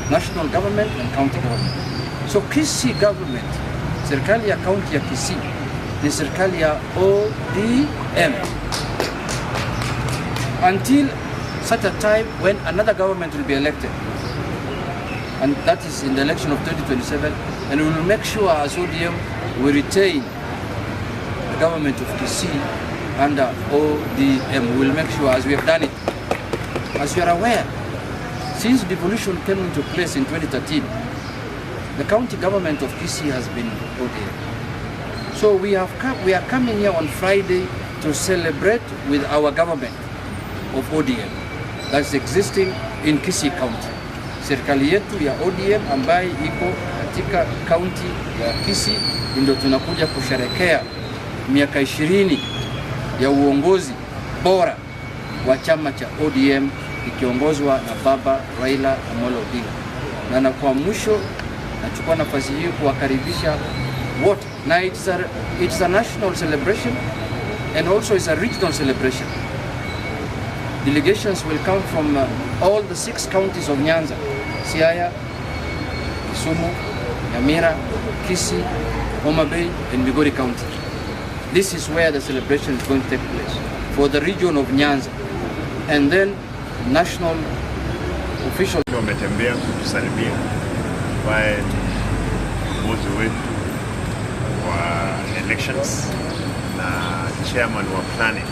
National government and county government. So Kisii government, serikali ya county ya Kisii ni serikali ya ODM until such a time when another government will be elected. And that is in the election of 2027. And we will make sure as ODM we retain the government of Kisii under ODM. We will make sure, as we have done it. As you are aware, since devolution came into place in 2013, the county government of Kisii has been ODM. So we are coming here on Friday to celebrate with our government of ODM that's existing in Kisii County. Serikali yetu ya ODM ambaye iko katika county ya Kisii ndio tunakuja kusherekea miaka 20 ya uongozi bora wa chama cha ODM ikiongozwa na Baba Raila Amolo Odinga. Na kwa mwisho nachukua nafasi hii kuwakaribisha wote, na it's a national celebration and also it's a regional celebration. Delegations will come from all the six counties of Nyanza: Siaya, Kisumu, Nyamira, Kisii, Homa Bay, and Migori County. This is where the celebration is going to take place for the region of Nyanza. And then national official Wametembea kutusalimia, ambaye ni kiongozi wetu wa elections na chairman wa planning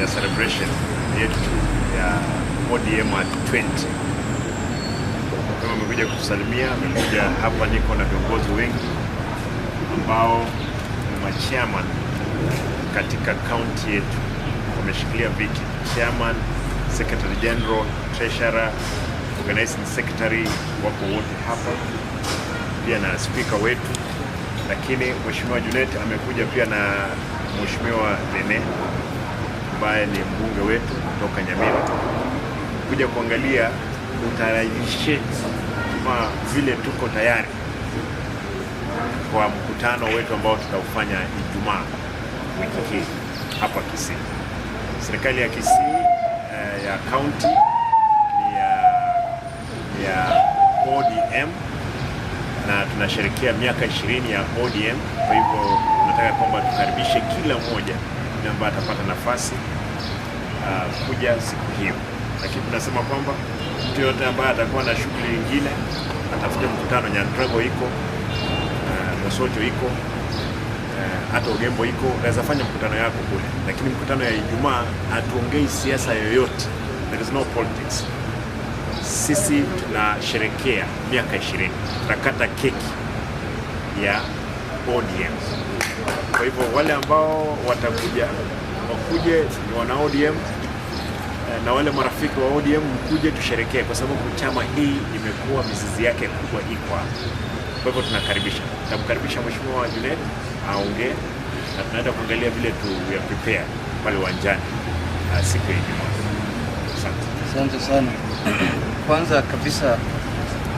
ya celebration yetu ya ODM at 20. Kama amekuja kutusalimia, amekuja hapa, niko na viongozi wengi ambao ni machairman katika county yetu, wameshikilia viti chairman, secretary general, treasurer, organizing secretary, wako wote hapa, pia na speaker wetu. Lakini Mheshimiwa Junet amekuja pia na Mheshimiwa Rene ambaye ni mbunge wetu kutoka Nyamira kuja kuangalia utayarishe kama vile tuko tayari kwa mkutano wetu ambao tutaufanya Ijumaa wiki hii hapa Kisii. Serikali ya Kisii ya county ni ya ODM na tunasherehekea miaka 20 ya ODM. Kwa hivyo tunataka kwamba tukaribishe kila mmoja yule ambaye atapata nafasi kuja siku hiyo, lakini tunasema kwamba mtu yoyote ambaye atakuwa na shughuli nyingine atafute mkutano. Nyantrago iko, Mosocho iko, hata Ogembo iko, unaweza fanya mkutano yako kule, lakini mkutano ya Ijumaa hatuongei siasa yoyote, there is no politics. Sisi tunasherekea miaka 20, tunakata keki ya ODM. Kwa hivyo wale ambao watakuja wakuje ni wana ODM na wale marafiki wa ODM mkuje tusherekee, kwa sababu chama hii imekuwa mizizi yake kubwa iko hapa. Kwa hivyo tunakaribisha, tutamkaribisha Mheshimiwa Junet aongee na tunaenda kuangalia vile tu we are prepare pale uwanjani siku ya Ijumaa. Asante. Asante sana. Kwanza kabisa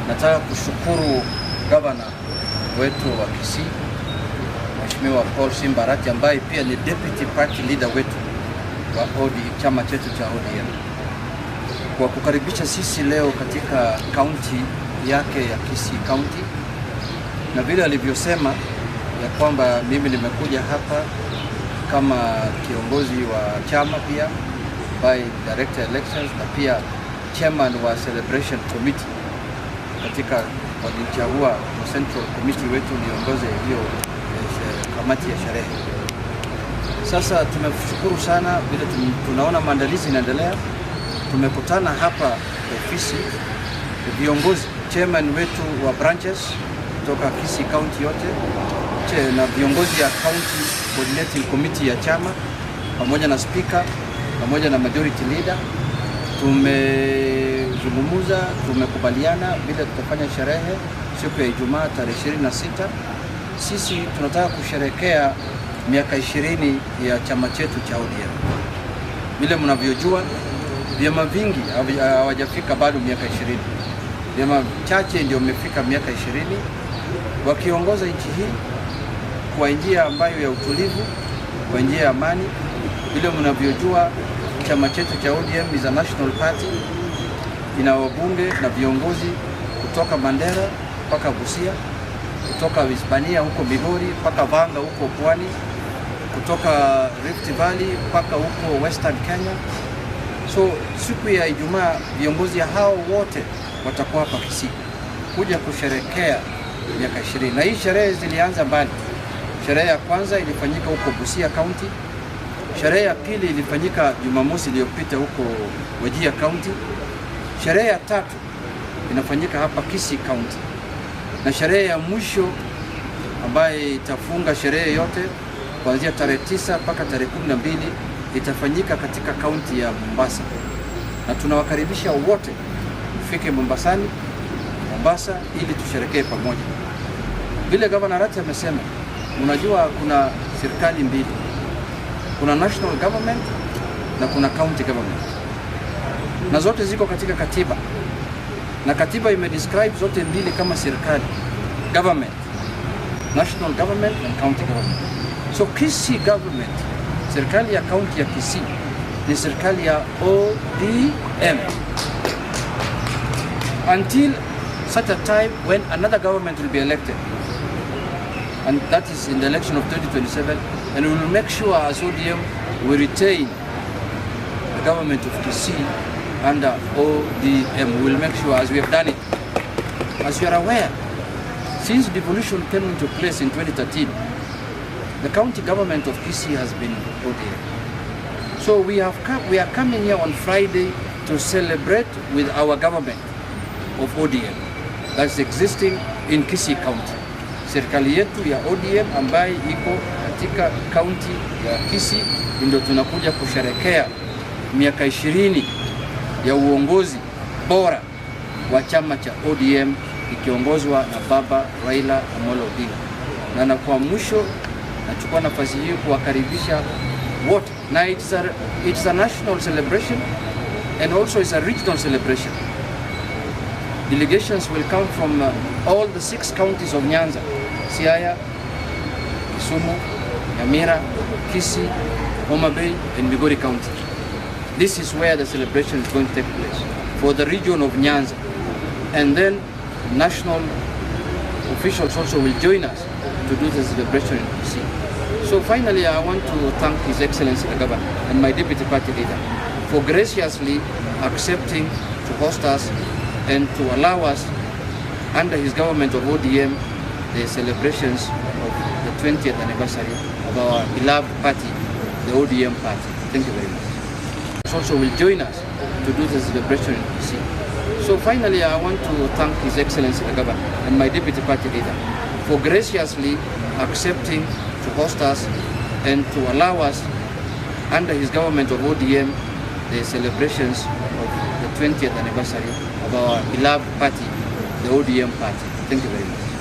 nataka kushukuru gavana wetu wa Kisii, Mheshimiwa Paul Simba Arati, ambaye pia ni deputy party leader wetu wa OD, chama chetu cha ODM, kwa kukaribisha sisi leo katika kaunti yake ya Kisii County, na vile alivyosema ya kwamba mimi nimekuja hapa kama kiongozi wa chama, pia by director elections na pia chairman wa celebration committee. Katika walichagua wa central committee wetu niongoze hiyo kamati ya sherehe. Sasa tumeshukuru sana vile tunaona maandalizi inaendelea. Tumekutana hapa ofisi viongozi, chairman wetu wa branches kutoka Kisii County yote na viongozi ya county coordinating committee ya chama pamoja na speaker pamoja na majority leader. Tumezungumza, tumekubaliana vile tutafanya sherehe siku ya Ijumaa tarehe 26. Sisi tunataka kusherekea miaka 20 ya chama chetu cha ODM. Vile mnavyojua, vyama vingi hawajafika bado miaka 20. Vyama chache ndio wamefika miaka 20 wakiongoza nchi hii kwa njia ambayo ya utulivu, kwa njia ya amani. Vile mnavyojua, chama chetu cha ODM is a national party, ina wabunge na viongozi kutoka kutoka Mandera mpaka Busia, kutoka Hispania huko Migori mpaka Vanga huko Pwani, kutoka Rift Valley mpaka huko Western Kenya. So siku ya Ijumaa viongozi hao wote watakuwa hapa Kisii kuja kusherekea miaka 20. Na hii sherehe zilianza mbali. Sherehe ya kwanza ilifanyika huko Busia County. Sherehe ya pili ilifanyika Jumamosi iliyopita huko Wajir County. Sherehe ya tatu inafanyika hapa Kisii County. Na sherehe ya mwisho ambaye itafunga sherehe yote kuanzia tarehe 9 mpaka tarehe 12 itafanyika katika kaunti ya Mombasa. Na tunawakaribisha wote mfike Mombasani, Mombasa ili tusherekee pamoja. Vile Governor Arati amesema, unajua kuna serikali mbili. Kuna national government na kuna county government. Na zote ziko katika katiba. Na katiba imedescribe zote mbili kama serikali, government, national government and county government. So Kisii government, serikali ya county ya Kisii ni serikali ya ODM until such a time when another government will be elected, and that is in the election of 2027, and we will make sure as ODM we retain the government of Kisii under ODM. We will make sure, as we have done it. As you are aware, since devolution came into place in 2013, the county government of Kisii has been ODM. So we are coming here on Friday to celebrate with our government of ODM that's existing in Kisii County. Serikali yetu ya ODM ambaye iko katika county ya Kisii ndio tunakuja kusherekea miaka 20 ya uongozi bora wa chama cha ODM ikiongozwa na Baba Raila Amolo Odinga. Na kwa mwisho nachukua nafasi hii kuwakaribisha wote. Na it's a national celebration and also it's a regional celebration. Delegations will come from all the 6 counties of Nyanza: Siaya, Kisumu, Nyamira, Kisii, Homa Bay, and Migori County. This is where the celebration is going to take place for the region of Nyanza. And then national officials also will join us to do the celebration in Kisii. So finally, I want to thank His Excellency the Governor and my deputy party leader for graciously accepting to host us and to allow us, under his government of ODM, the celebrations of the 20th anniversary of our beloved party, the ODM party. Thank you very much. Also will join us to do the celebration in Kisii. So finally, I want to thank His Excellency the Governor and my deputy party leader for graciously accepting to host us and to allow us, under his government of ODM, the celebrations of the 20th anniversary of our beloved party, the ODM party. Thank you very much.